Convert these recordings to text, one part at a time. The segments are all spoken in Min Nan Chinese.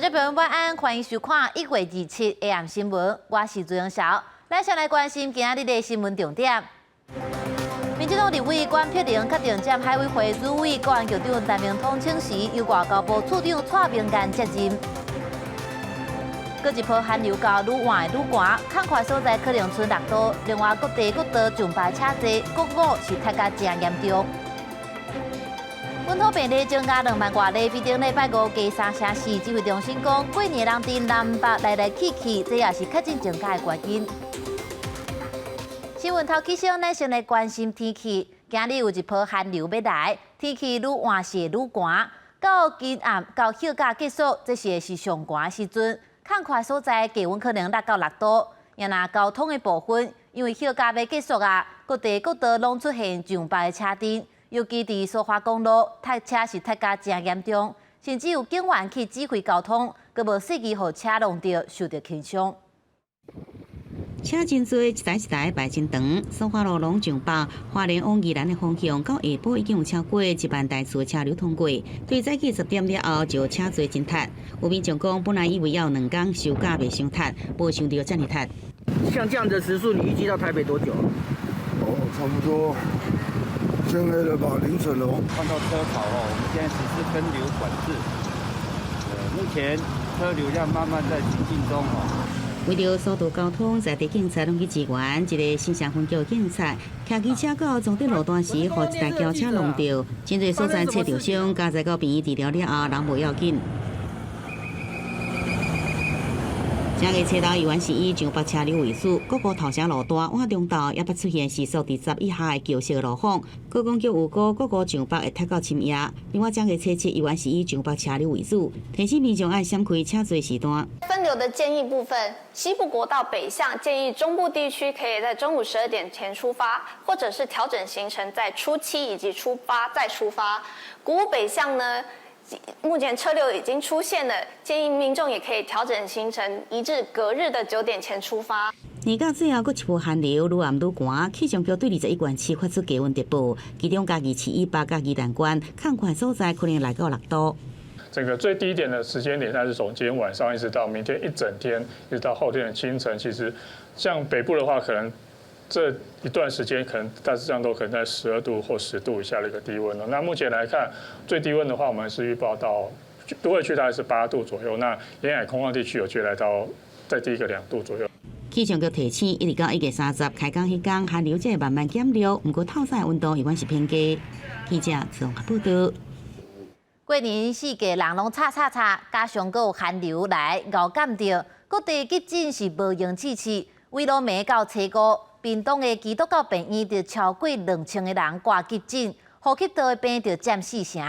眾朋友晚安，歡迎收看1月27 AM 新聞，我是朱永曉。咱先來關心今仔日的新聞重點。民進黨立委管碧玲確定接海委會主委、國安局長陳明通請辭，由外交部處長蔡明彥接任。閣一波寒流到，愈晚愈寒，空曠所在可能賰6度。另外，各地各道上班車濟，國五是塞甲誠嚴重。本土病例增加2萬外例，比頂禮拜五加三成四。指揮中心講，過年人佇南北來來去去，這也是確診增加的原因。新聞頭起先，咱先來關心天氣。今日有一波寒流欲來，天氣愈晚是愈寒。到今暗到歇假結束，這時是上寒時陣，空曠所在低溫可能落到6度。也若交通的部分，因為歇假欲結束啊，各地各道攏出現上百的車陣。尤其佇蘇花公路，塞車是塞甲誠嚴重，甚至有警員去指揮交通，閣無細意予車弄著，受著輕傷。車真濟，一台一台排真長。蘇花路攏上北，花蓮往宜蘭的方向，到下晡已經有超過1萬台次車流通過。對早起10點了後就車濟真塞。有民眾講，本來以為猶兩工收假袂傷塞，無想著遮爾塞。像這樣的時速，你預計到台北多久？哦，差不多。天黑了吧，凌晨了。看到車潮哦，我們現在實施分流管制，目前車流量慢慢在行進中哦。為著疏導交通，在地警察攏去支援。一个新城分局的警察騎機車到忠德路段時，予一台轎車弄著，真濟所在切著傷，加載到病院治療了後，人無要緊。正月初六猶原是以上北車流為主，各個頭城路段、碗中道也捌出現時速佇10以下的橋式路況。觀光局預估各個上北會塞到深夜。另外，正月初七猶原是以上北車流為主，提醒民眾愛閃開車濟時段。分流的建議部分，西部國道北向建議中部地區可以在中午12點前出發，或者是調整行程在初七以及初八再出發。古武北向呢？目前車流已經出現了，建議民眾也可以調整行程，移至隔日的9點前出發。年到最後，閣一波寒流，愈暗愈寒。氣象局對21縣市發出低溫特報，其中嘉義市以北佮宜蘭縣，空曠所在可能來到6度。整個最低點的時間點，它是從今天晚上一直到明天一整天，一直到後天的清晨。其實，像北部的話，可能這一段時間可能大致上都可能在12度或10度以下的一個低溫了。那目前來看，最低溫的話，我們是預報到都會區大概是8度左右。那沿海空曠地區有機會來到再低個2度左右。氣象局提醒，一直到1月30開工彼工，寒流才會慢慢減弱，毋過透早溫度猶原是偏低。記者綜合報道。過年四界人攏吵吵吵，加上閣有寒流來𠢕感著，各地急診是無閒試試。為暝暝到初五，屏東的基督教病院就超過2000個人掛急診，呼吸道的病就佔四成。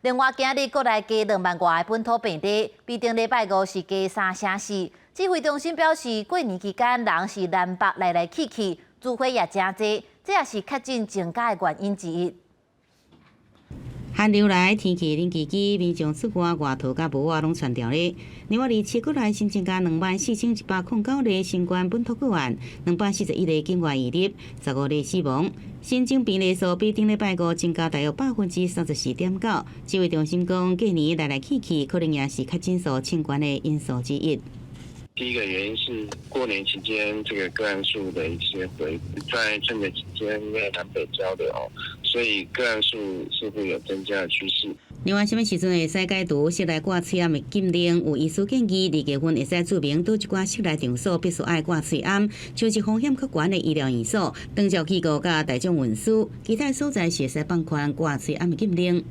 另外，今日閣來加2萬外的本土病例，比頂禮拜五是加三成四。指揮中心表示，過年期間人是南北來來去去，聚會也誠濟，這也是確診增加的原因之一。寒流來，天氣冷吱吱，民眾出外外套佮帽仔攏穿著咧。另外，27閣來新增加24,109例新冠本土個案，241例境外移入，15例死亡。新增病例數比頂禮拜五增加大約34.9%。指揮中心講，過年來來去去，可能也是確診數衝懸的因素之一。第一個原因是過年期間這個個案數的一些回，在春節期間因為南北交流，所以個案數似乎有增加的趨勢。另外，啥物時陣會使解除室內掛喙罨的禁令？有醫師建議，2月份會使注明佗一寡室內場所必須愛掛喙罨，像是風險較懸的醫療院所、長照機構佮大眾運輸，其他所在是會使放寬掛喙罨的禁令。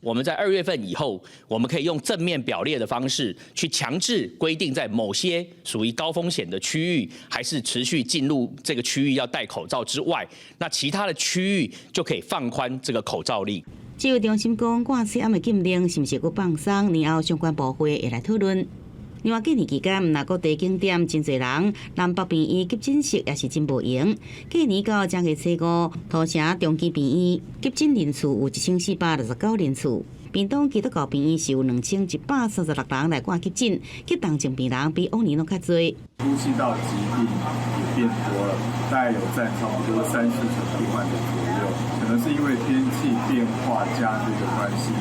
我們在2月份以後，我們可以用正面表列的方式去強制規定，在某些屬於高風險的區域，還是持續進入這個區域要戴口罩之外，那其他的區域就可以放寬這個口罩令。指揮中心講，掛喙罨的禁令是毋是閣放鬆？年後相關部會會來討論。另外，過年期間，毋但各地景點真濟人，南北病院急診室也是真無閒。過年到正月初五，土城中基病院急診人次有1469人次，屏東基督教病院是有2136人來掛急診，急重症病人比往年攏較濟。呼吸道疾病也變多了，大概有佔差不多三四成病患的左右，可能是因為天氣變化加劇的關係。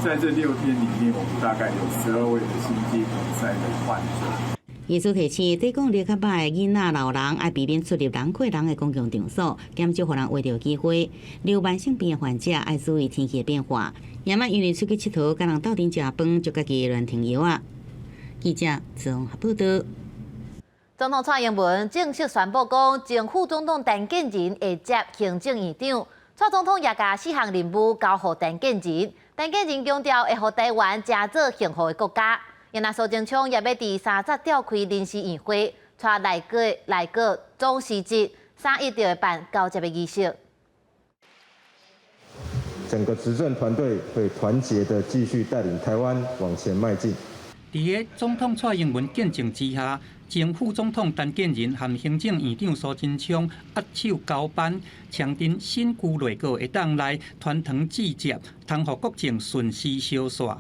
在這6天裡面，我們大概有12位的心肌梗塞。的患者。醫師提醒，抵抗力較䆀的囡仔、老人愛避免出入人過人的公共場所，減少予人秽著機會。有慢性病的患者愛注意天氣的變化，也莫因為出去𨑨迌，佮人鬥陣食飯，就家己亂停藥仔。記者綜合報道。總統蔡英文正式宣布講，前副總統陳建仁會接行政院長。蔡總統也共四項任務交予陳建仁。陳建仁強調會予台灣成做幸福的國家。另外蘇貞昌也欲佇三十召開臨時院會，帶內閣總辭職，三一就會辦交接的儀式。整個執政團隊會團結的繼續帶領台灣往前邁進。佇个總統蔡英文見證之下，前副總統陳建仁和行政院長蘇貞昌握手交班，簽訂新舊內閣會當來傳承志接，通予國政順時相紲。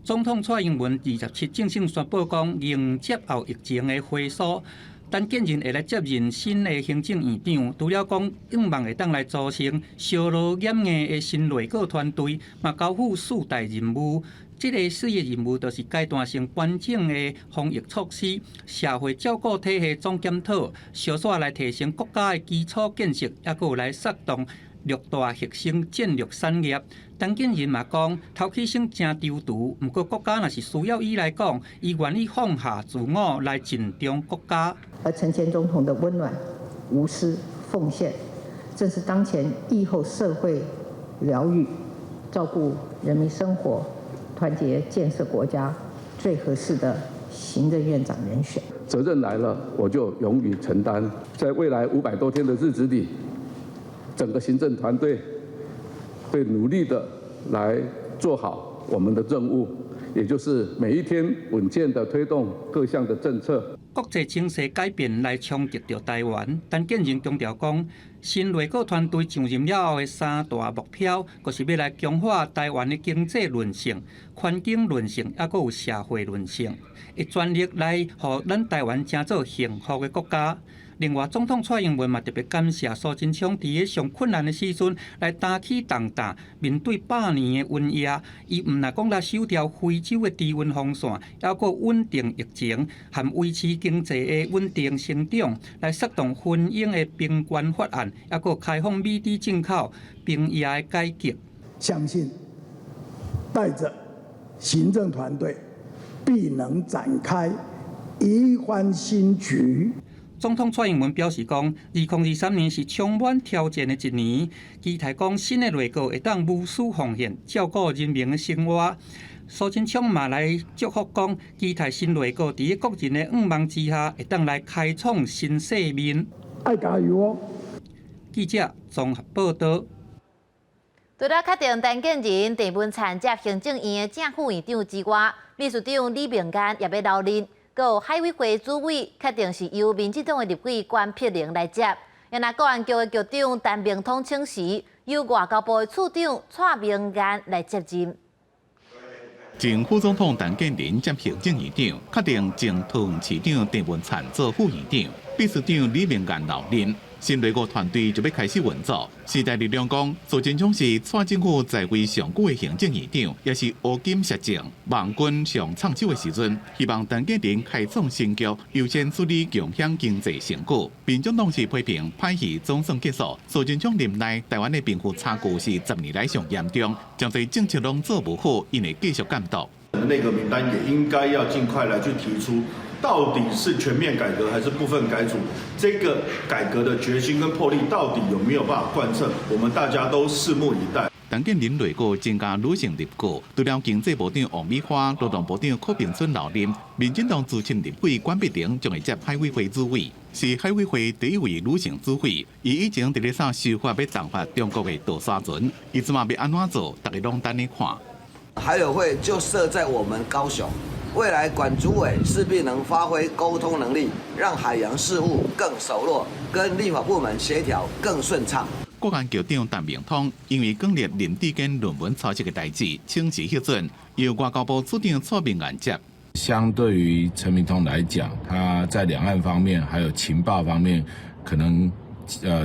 總統蔡英文27正式宣布講，迎接後疫情的回甦，陳建仁會來接任新的行政院長。除了講，向望會當來組成燒鑼掩硬的新內閣團隊，嘛交付四大任務。這个四个任務就是階段性完整的防疫措施、社會照顧體系總檢討、相紲來提升國家的基礎建設，抑閣有來策動六大核心戰略產業。陳建仁嘛講，頭起先誠躊躇，毋過國家若是需要伊來講，伊願意放下自我來盡忠國家。而陳前總統的溫暖、無私、奉獻，正是當前疫後社會療癒、照顧人民生活、團結建設國家最合適的行政院長人選。責任來了，我就勇於承擔。在未來500多天的日子裡，整個行政團隊會努力的來做好我們的任務，也就是每一天穩健的推動各項的政策。國際情勢改變來衝擊著台灣，陳建仁強調講，新內閣團隊上任了後的三大目標，就是欲來強化台灣的經濟韌性、環境韌性，抑閣有社會韌性，會全力來予咱台灣成做幸福的國家。另外，總統蔡英文嘛特別感謝蘇貞昌佇个上困難的時陣來擔起重擔，面對百年的瘟疫，伊毋但講來守牢非洲的低溫防線，抑閣穩定疫情，和維持經濟的穩定成長，來策動婚姻的平權法案，抑閣開放美豬進口、兵役的改革。相信帶着行政團隊，必能展開一番新局。總統蔡英文表示講，2023年是充滿挑戰的一年，期待講新的內閣會當無私奉獻，照顧人民的生活。蘇貞昌嘛來祝福講，期待新內閣佇個國人的願望之下，會當來開創新世面。愛加油哦！記者綜合報道。除了確定陳建仁、鄭文燦接行政院的正副院長之外，秘書長李明安也欲留任。閣有海委會主委確定是由民進黨的立委關碧玲來接。另國安局的局長陳明通請辭，由外交部的次長蔡明彥來接任。前副總統陳建仁接行政院長，確定前桃園市長鄭文燦做副院長，秘書長李明彥留任。新內閣團隊就欲開始運作。時代力量講，蘇貞昌是蔡政府在位上久的行政院長，也是烏金鑠將，網軍上唱手的時陣，希望陳建仁開創新局，優先處理共享經濟成果。民眾黨是批評歹戲總算結束，蘇貞昌任內台灣的貧富差距是10年來上嚴重，針對政策攏做無好，𪜶會繼續監督。內閣名單也應該要盡快來去提出，到底是全面改革還是部分改組？這個改革的決心跟魄力到底有沒有辦法貫徹？我們大家都拭目以待。陳建仁內閣增加女性入閣，除了經濟部長王美花、勞動部長柯炳春留任，民進黨資深立委關碧玲將會接海委會主委，是海委會第一位女性主委。伊以前佇咧掃修法欲重罰中國的導沙船，伊這馬欲按怎做，大家攏等咧看。海委會就設在我們高雄。未來管主委勢必能發揮溝通能力，讓海洋事務更熟絡，跟立法部門協調更順暢。國安局長陳明通因為廣立林智堅論文抄襲的代誌，請辭核准，由外交部次長蔡明彥接。相對於陳明通來講，他在兩岸方面還有情報方面，可能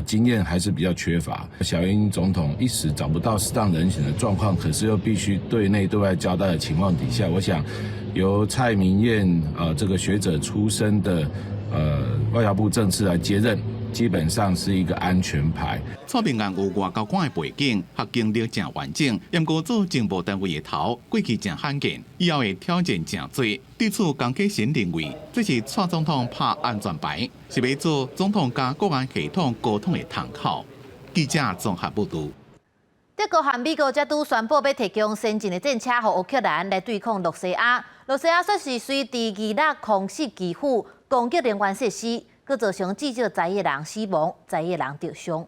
經驗還是比較缺乏。小英總統一時找不到適當人選的狀況，可是又必須對內對外交代的情況底下，我想由蔡明彥這個學者出身的外交部正次來接任，基本上是一個安全牌。蔡明彥有外交官的背景，學經歷誠完整，毋過做情報單位的頭，過去誠罕見，以後的挑戰誠濟。對此，江啟臣認為，這是蔡總統拍安全牌，是欲做總統佮國安系統溝通的窗口。記者綜合報導。德國和美國才拄宣布欲提供先進的戰車予烏克蘭來對抗羅西亞。羅西亞說是隨佇伊拉克空襲基輔攻擊能源設施，閣造成至少11個人死亡，11個人著傷。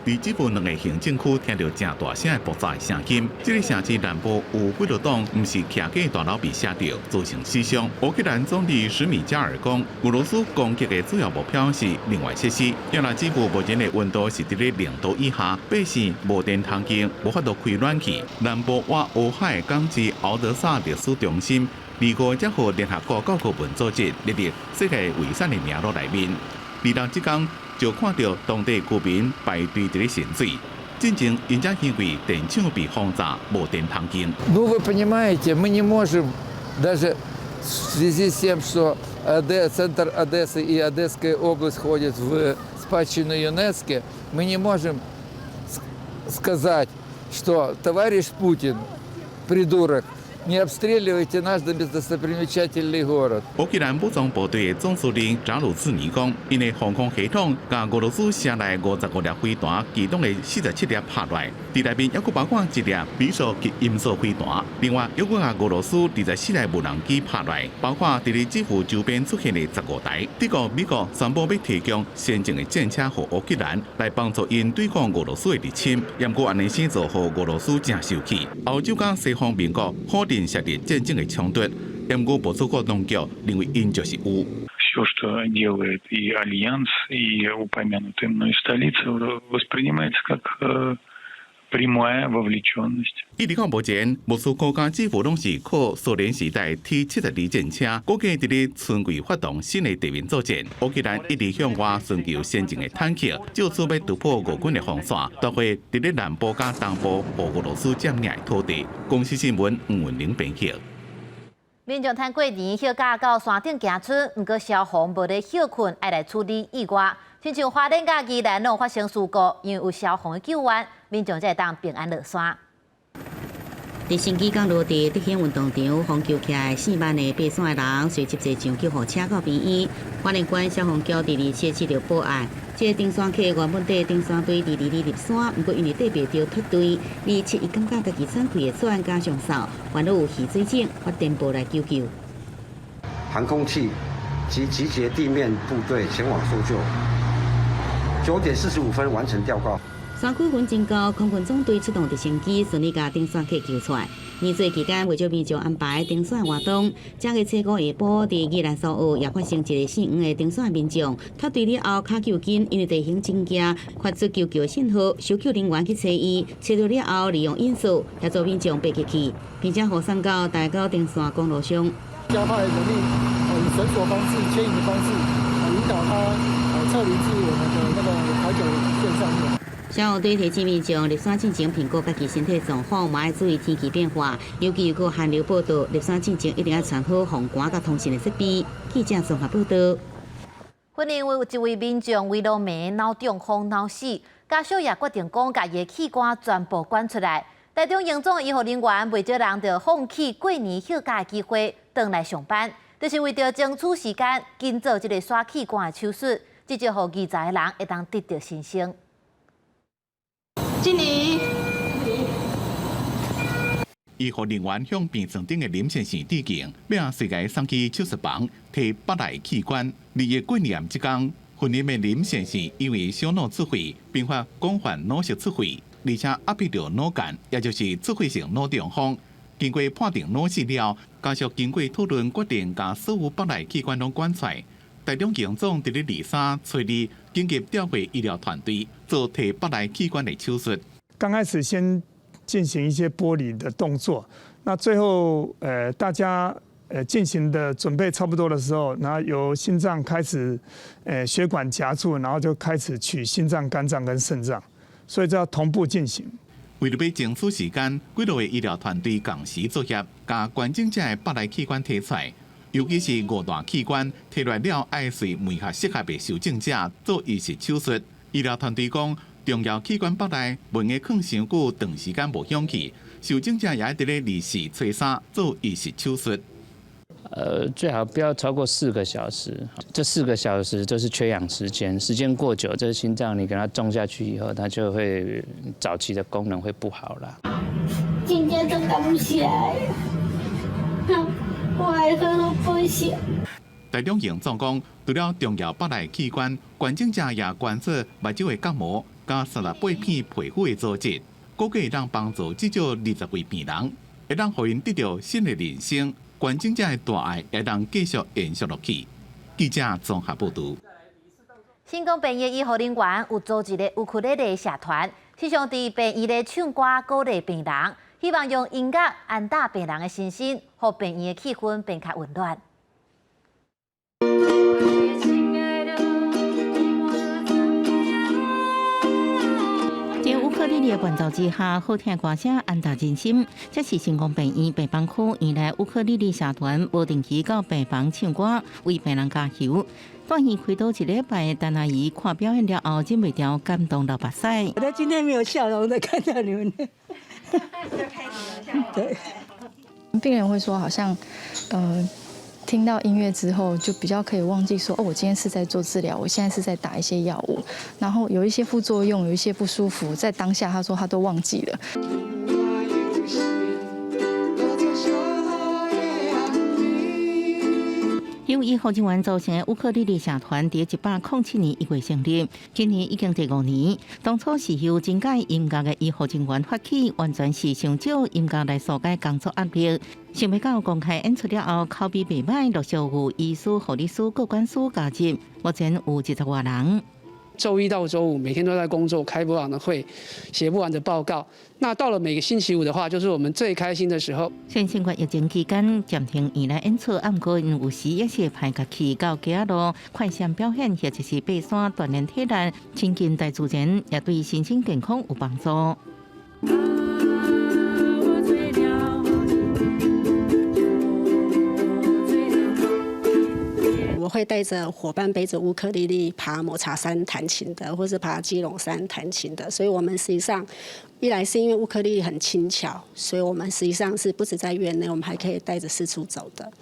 佇基輔兩个行政區聽著誠大聲的爆炸聲音，這个城市南部有幾多棟毋是徛架大樓被射著，造成死傷。烏克蘭總理史米加爾講，俄羅斯攻擊的主要目標是能源設施。因為基輔目前的溫度是佇咧0度以下，百姓無電通用，無法度開暖氣。南部倚烏海港市敖德薩歷史中心，25才予聯合國教科文組織列入世界遺產的名錄內面。26這工就看著當地居民排隊佇咧申水，進前𪜶才因為電廠被轟炸，無電通用。 Ну, вы понимаете, мы не можем даже в связи с тем, что центр Одессы и Одесская область входят в спадщину ЮНЕСКО, мы не можем сказать, что товарищ Путин, придурок, не обстреливайте наш достопримечательный город. 烏克蘭武裝部隊的總司令扎魯茲尼講，𪜶的防空系統共俄羅斯射來55粒飛彈，其中的47粒拍落來，佇內面猶閣包括一粒比數極音速飛彈。另外，猶閣共俄羅斯24台無人機拍落來，包括佇咧基輔周邊出現的15台。德國、美國宣布欲提供先進的戰車予烏克蘭，來幫助𪜶對抗俄羅斯的入侵。毋過按呢先做，予俄羅斯誠受氣。歐洲佮西方盟國否認涉入戰爭的衝突，毋過莫斯科當局認為𪜶就是有。 Все, что делает и Альянс, и упомянутые мной столицы, воспринимается как прямая вовлеченность. 一直到目前，莫斯科佮基輔攏是靠蘇聯時代 T-72戰車，估計佇咧春季發動新的地面作戰。烏克蘭一直向外尋求先進的坦克，藉此欲突破俄軍的防線，奪回佇咧南部佮東部予俄羅斯佔領的土地。公視新聞吳文玲編譯。民眾趁過年歇假到山頂行春，毋過消防無咧歇睏，愛來處理意外。親像花蓮佮宜蘭攏發生事故，因為有消防的救援，民眾才會當平安落山。直升機降落佇德興運動場，封救起來4萬个爬山的人，隨急坐上救護車到病院。花蓮縣消防局佇27接著報案，這个登山客原本綴登山隊22入山，毋過因為綴袂著脫隊，27伊感覺家己喘氣會喘加上嗽，煩惱有氣水症，發電報來求救。航空器及集結地面部隊前往搜救。9點45分完成吊掛。山區雲真高，空軍總隊出動直升機，順利共登山客救出來。年節期間，袂少民眾安排登山活動。正月初五下晡，佇宜蘭蘇澳也發生一個姓黃的登山民眾脫隊了後，跤手緊，因為地形真驚，發出求救信號，搜救人員去揣伊，揣著了後，利用引索協助民眾爬入去，並且予送到大溝登山公路上。加派人力，以繩索方式、牽引的方式，引導他撤離至我們的那個台九線上面。消防隊提醒民眾，入山進前評估家己身體狀況，嘛愛注意天氣變化，尤其有閣寒流報到，入山進前一定愛穿好防寒佮通訊的設備。記者綜合報導。雲林有一位民眾胃瘻糜腦中風腦死，家屬也決定講，共伊的器官全部捐出來。台中榮總醫護人員袂少人就放棄過年歇假的機會，轉來上班，就是為著爭取時間，緊做這个徙器官的手術，至少予20個人會當得著新生。敬禮。醫護人員向病床頂的林先生致敬，欲隨共送去手術房提腹內器官。2月過年這工，雲林的林先生因為小腦出血，併發廣泛腦性出血，而且壓迫著腦幹，也就是出血性腦中風。經過判定腦死了，家屬經過討論，決定共所有腹內器官攏捐出來。台中榮總佇咧23、初二緊急調配醫療團隊做提腹內器官的手術。剛開始先進行一些剝離的動作，那最後，大家進行的準備差不多的時候，然後由心臟開始，血管夾住，然後就開始取心臟、肝臟跟腎臟，所以這要同步進行。為著欲爭取時間，幾落個醫療團隊仝時作業，共捐贈者的腹內器官提出來，尤其是五大器官提來了，愛隨媒合適合的受贈者做移植手術。醫療團隊講，重要器官腹內袂用囥傷久，長時間無響去，受贈者也愛佇咧24乘3做移植手術。最好不要超過四個小時，這四個小時就是缺氧時間，時間過久，這個心臟你給它種下去以後，它就會早期的功能會不好啦。真正足感謝，我愛好好報銷。台中榮總講，除了重要腹內器官，捐贈者也捐出目睭的角膜佮38片皮膚的組織，估計會當幫助至少20位病人，會當予𪜶得著新的人生。捐贈者的大愛會當繼續延續落去。記者綜合報導。成功病院醫護人員有組一个烏克麗麗社團，時常佇病院咧唱歌鼓勵病人，希望用音樂安撫病人的身心，予病院的氣氛變較溫暖。在烏克麗麗的伴奏之下，好聽歌聲安撫人心。這是成功病院病房區原來烏克麗麗社團無定期到病房唱歌，為病人加油。住院開刀一禮拜，陳阿姨看表演了後，忍袂牢感動流目屎。我今天沒有笑容的看到你們。對，病人會說，好像，聽到音樂之後，就比較可以忘記說，哦，我今天是在做治療，我現在是在打一些藥物，然後有一些副作用，有一些不舒服，在當下他說他都忘記了。由醫護人員組成的烏克麗麗社團，佇107年1月成立，今年已經第五年。當初是由真解音樂的醫護人員發起，完全是想藉音樂來紓解工作壓力。想欲到公開演出了後，口碑袂䆀，陸續有醫師、護理師、個管師加入，目前有20外人。週一到週五每天都在工作，開不完的會，寫不完的報告。那到了每個星期五的話，就是我們最開心的時候。雖然新冠疫情期間暫停院內演出，毋過𪜶有時也是會派家己到街仔路快閃表演，或者是爬山鍛鍊體力，親近大自然，也對身心健康有幫助。我會帶著夥伴背著烏克麗麗爬抹茶山彈琴的，或是爬基隆山彈琴的。所以，我們實際上一來是因為烏克麗麗很輕巧，所以我們實際上是不止在院內，我們還可以帶著四處走的。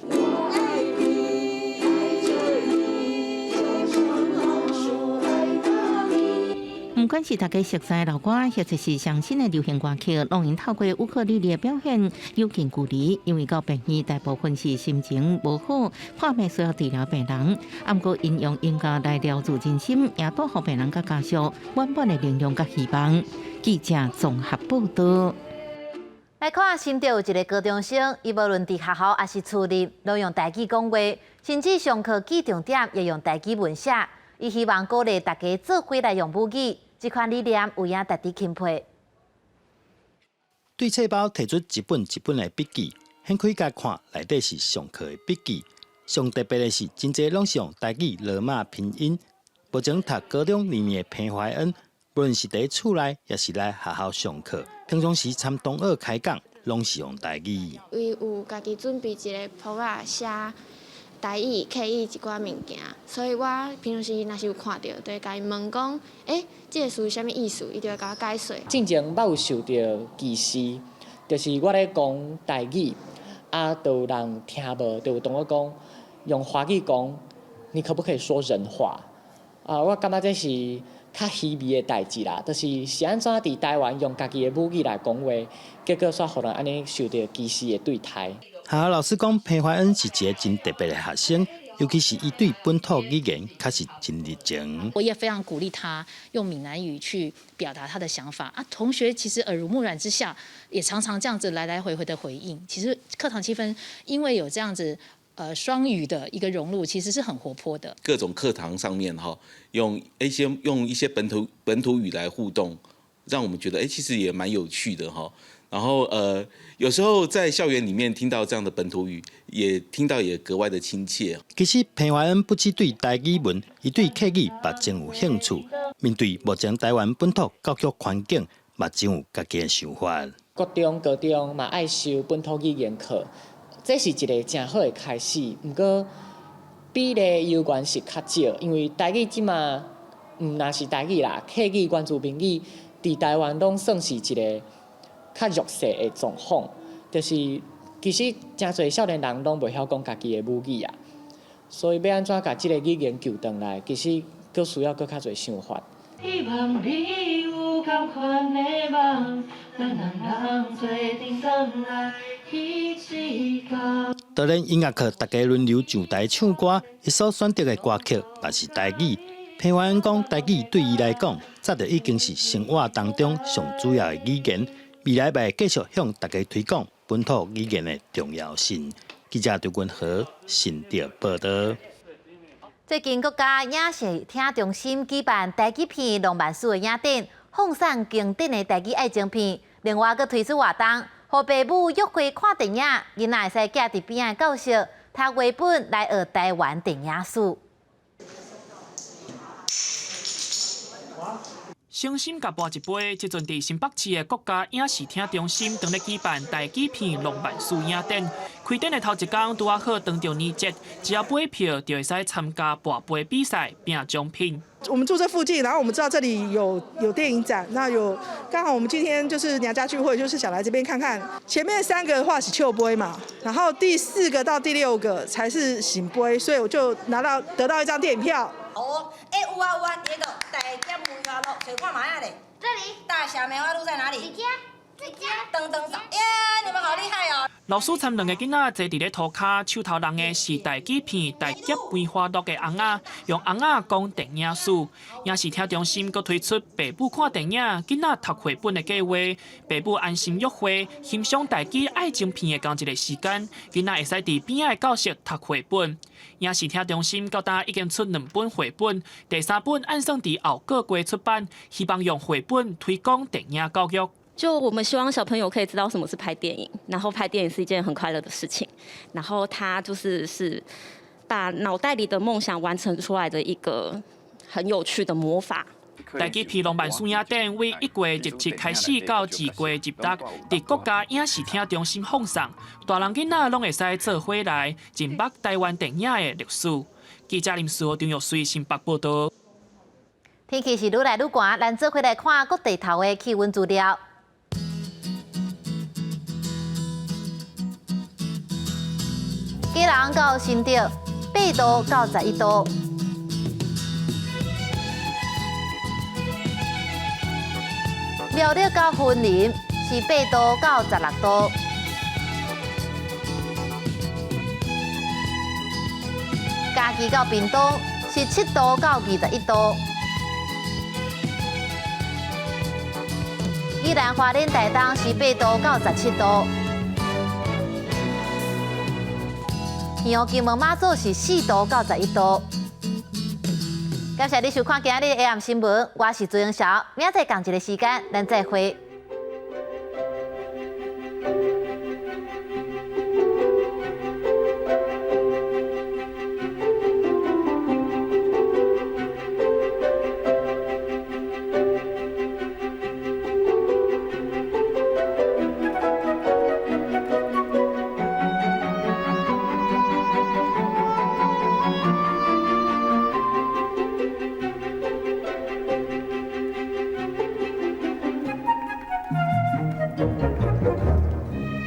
毋管是大家熟悉的老歌，或者是上新的流行歌曲，攏會透過烏克麗麗的表演有近距離。因為到病院大部分是心情無好、破病需要治療病人，毋過𪜶用音樂來療癒人心，也帶予病人佮家屬滿滿的能量佮希望。記者綜合報導。來看新竹有一个高中生，伊無論佇學校抑是厝裡，攏用台語講話，甚至上課記重點也用台語文寫。伊希望鼓勵大家做伙來用母語。這款理念有影值得欽佩。對冊包提出一本一本的筆記，掀開共看，內底是上課的筆記。上特別的是，真濟攏是用台語羅馬拼音。目前讀高中二年的彭懷恩，無論是佇厝內，抑是來學校上課，平常時參同學開講，攏是用台語。伊有家己準備一個簿仔寫台語、客語一寡物件，所以我平常時若是有看著，就會共伊問講，欸，這個詞是啥物意思？伊就會共我解說。進前捌有受著歧視，就是我咧講台語，啊，就有人聽無，就有同我講用華語講，你可不可以說人話？啊，我感覺這是較稀微的代誌啦，就是是按怎佇台灣用家己的母語來講話，結果煞予人按呢受著歧視的對待。學校老師講，彭懷恩是一個真特別的學生，尤其是伊對本土語言確實真熱情。我也非常鼓勵他用閩南語去表達他的想法啊。同學其實耳濡目染之下，也常常這樣子來來回回的回應。其實課堂氣氛因為有這樣子雙語的一個融入，其實是很活潑的。各種課堂上面哈，用一些本土語來互動，讓我們覺得其實也蠻有趣的哈。然後有時候在校園裡面聽到這樣的本土語，也聽到也格外的親切。其實彭懷恩不只對台語文，伊對客語嘛真有興趣。面對目前台灣本土教育環境，嘛真有家己的想法。國中、高中嘛愛修本土語言課，這是一個誠好的開始。毋過比例猶原是較少，因為台語這馬毋但是台語啦，客語、原住民語佇台灣攏算是一個較弱勢的狀況，就是其實誠濟少年人攏袂曉講家己的母語啊，所以欲按怎共這個語言救轉來，其實閣需要閣較濟想法。希望你有仝款的夢，咱人人做陣轉來彼一工。當然音樂課，大家輪流上台唱歌，伊所選擇的歌曲嘛是台語。彭懷恩講，台語對伊來講，早就已經是生活當中上主要的語言。未來嘛會繼續向大家推廣本土語言的重要性。記者張君和新竹報導。最近國家影視廳中心舉辦台語片浪漫史的影展，放送經典的台語愛情片。另外，閣推出活動，予爸母約會看電影，囡仔會使寄佇邊仔教室讀繪本來學台灣電影史。誠心共跋一杯，這陣佇新北市的國家影視廳中心，當咧舉辦台語片浪漫史影展。開展的頭一工，拄仔好當著年節，只要買票就會使參加跋杯比賽，拼獎品。我們住這附近，然後我們知道這裡有電影展，那有剛好我們今天就是娘家聚會，就是想來這邊看看。前面三個的話是笑杯嘛，然後第四個到第六個才是聖杯，所以我就拿到得到一張電影票。哦，欸，有啊有啊，這個大俠梅花鹿，揣看覓仔咧。這裡。大俠梅花鹿在哪裡？這這噔噔耶，你們好厲害哦！老師參兩個囡仔坐佇咧塗跤，手頭挵的是台語片《大俠梅花鹿》的尪仔，用尪仔講電影史。影視廳中心閣推出爸母看電影、囡仔讀繪本的計劃，爸母安心約會，欣賞台語愛情片的仝一個時間，囡仔會使佇邊仔的教室讀繪本。影視廳中心到今已經出兩本繪本，第三本按算佇後個月出版，希望用繪本推廣電影教育。就我們希望小朋友可以知道什麼是拍電影，然後拍電影是一件很快樂的事情，然後他就是把腦袋裡的夢想完成出來的一個很有趣的魔法。台語片浪漫史影展為1月27開始到2月26，佇國家影視廳中心放送，大人囡仔攏會使做伙來認捌台灣電影的歷史。記者林思豪、張玉水新北報導。天氣是愈來愈寒，咱做伙來看各地頭的氣溫資料。基隆到新竹8度到11度，苗栗到雲林是8度到16度，嘉義到屏東是7度到21度，宜蘭花蓮台東是8度到17度。屏東金門馬祖是4度到11度。感謝你收看今日的 AM 新聞，我是朱英曉，明仔載仝一个時間，咱再會。